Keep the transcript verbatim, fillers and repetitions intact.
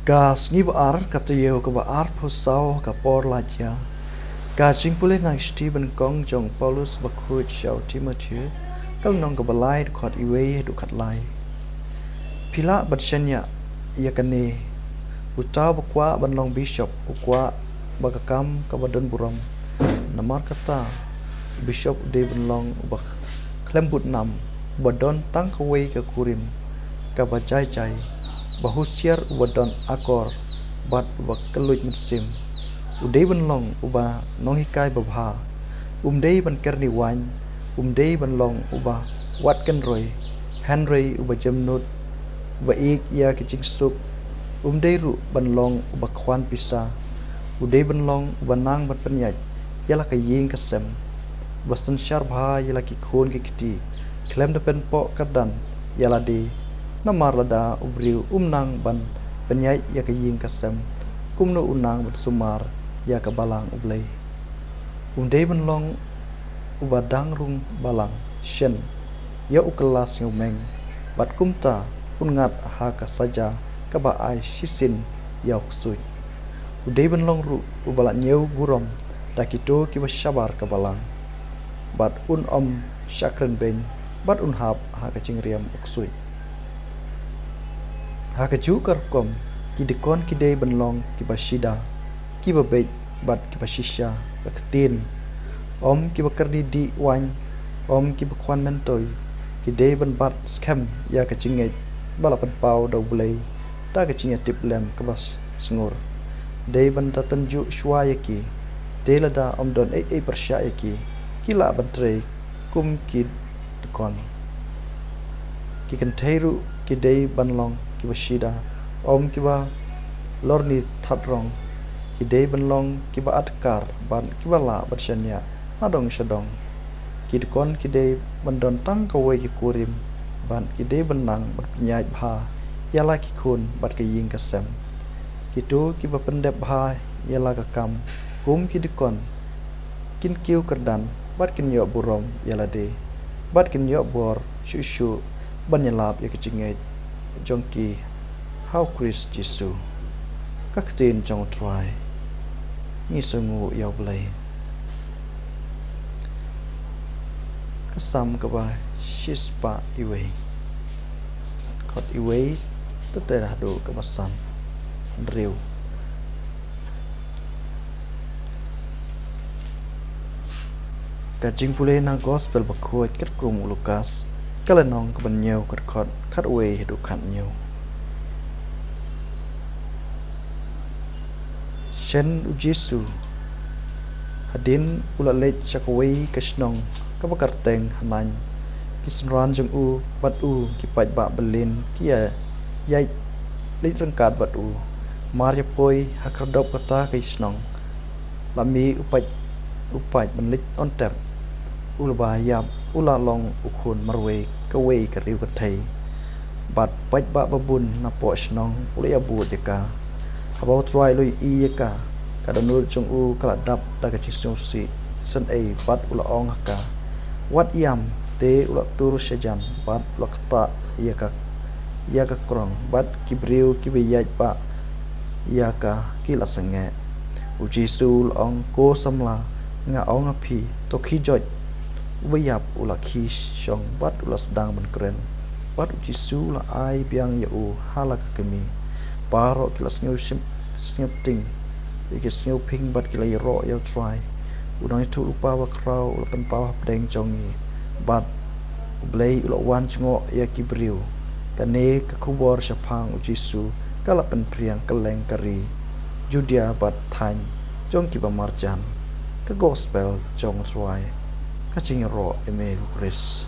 Ka sngi ba ar, ka taïew kaba arphew saw ka por la jia. Ka jingpule na ka shithi ba nyngkong jong u Paulus bakhuid sha u Timothi, ka lynnong kaba lai, dkhot iwei haduh khatlai. Phi lah ban shaniah ïa kane: uta uba kwah ban long bishop u kwah ba ka kam kaba don burom. Namar kata, u bishop u dei ban long uba khlem bud nam, uba don tang kawei ka kurim kaba jai jai, ba husiar, uba don akor bad uba kylluid mynsiem. U dei ban long uba nonghikai babha. Um dei ban kyrni waiñ. Um dei ban long uba wad kynroi, hynrei uba jemnud, uba ïeit ïa ka jingsuk. Um dei ruh ban long uba khwan pisa. U dei ban long uba nang ban pynïaid ïa la ka ïing ka sem, uba synshar bha ïa la ki khun ki kti, khlem da pynpoh kyrdan ïa lade. Namar lada u briew um nang ban pynïaid ïa ka ïing ka sem, kumno u nang ban sumar ïa ka balang U Blei? Um dei ban long uba dang rung balang, shen ïa u kylla sngewmeng, bad kumta un ngat ha ka saja kaba ai shisien ïa u ksuid. U dei ban long ruh uba la ñiew burom da kito kiba shabar ka balang, bad un ym shah kren beiñ, bad un hap ha ka jingriam u ksuid. Ha kajuh ka rukom, ki dikon ki dei ban long kiba shida, kiba beit bad kiba shisha ka ktien, ym kiba kyrni dih waiñ, ym kiba khwan myntoi. Ki dei ban bat skhem ïa ka jingngeit ba la pynpaw da U Blei da ka jingïatiplem kaba s-, sngur. Dei ban da tynjuh shuwa ïa ki. Te lada ym don ei ei pyrshah ïa ki, ki lah ban trei kum ki dikon. Ki kynthei ruh ki dei ban long kiba shida, ym kiba lorni that rong. Ki dei ban long kiba adkar bad kiba lah ban shaniah na dong sha dong. Ki dikon ki dei ban don tang kawei ka kurim, bad ki dei ban nang ban pynïaid bha ïa la ki khun bad ka ïing ka sem. Kito kiba pyndep bha ïa la ka kam kum ki dikon, kin kiew kyrdan, bad kin ïoh burom ïa lade, bad kin ïoh bor shuh shuh ban ïalap ïa ka jingngeit jong ki ha U Khrist Jisu. Ka ktien jong U Trai. Ngi sngewnguh ïa U Blei. Ka Salm kaba shispah iwei, dkhot iwei te te haduh kaba san. Hynriew. Ka jingpule na Gospel bakhuid katkum u Lukas, ka lynnong kaba hynñiew, ka dkhot khatwei haduh khathynñiew. Shen u Jisu, hadien u la leit sha kawei ka shnong kaba kyrteng Nain, ki synran jong u bad u, ki paidbah byllien, ki ïa, ïaid leit ryngkat bad u. Mar ïa poi ha khyrdop kata ka shnong, la mih u paid, u paid ban leit on tep. U la ba ïap, u la long u khun marwei kawei ka riew ka thei. Bad paidbah babun napoh shnong u la ïabud ïa ka. Haba U Trai u la ïohi ïa ka, ka dohnud jong u ka la dap da ka jingsngewsih synei, bad u la ong ha ka, wat ïam. Te u la tur shajan bad u la ktah ïa ka, ïa ka krong, bad ki briew kiba ïaid bah ïa ka ki la sangeh. U Jisu u la ong, ko samla, nga ong ha phi, to khie joit. Uba ïap u la khie shong bad u la sdang ban kren, bad U Jisu u la ai biang ïa u ha la ka kmie. Baroh ki la sngew shim, sngewbting, ki la sngewbha bad ki la ïaroh ïa U Trai. U nongïathuhlypa bakhraw u la pynpaw hapdeng jong ngi, bad U Blei u la wan jngoh ïa ki briew. Kane ka khubor shaphang U Jisu ka la pynphriang kylleng ka ri Judia bad thaiñ jong kiba marjan. Ka Gospel jong U Trai. Ka jingïaroh ïa me ko Khrist.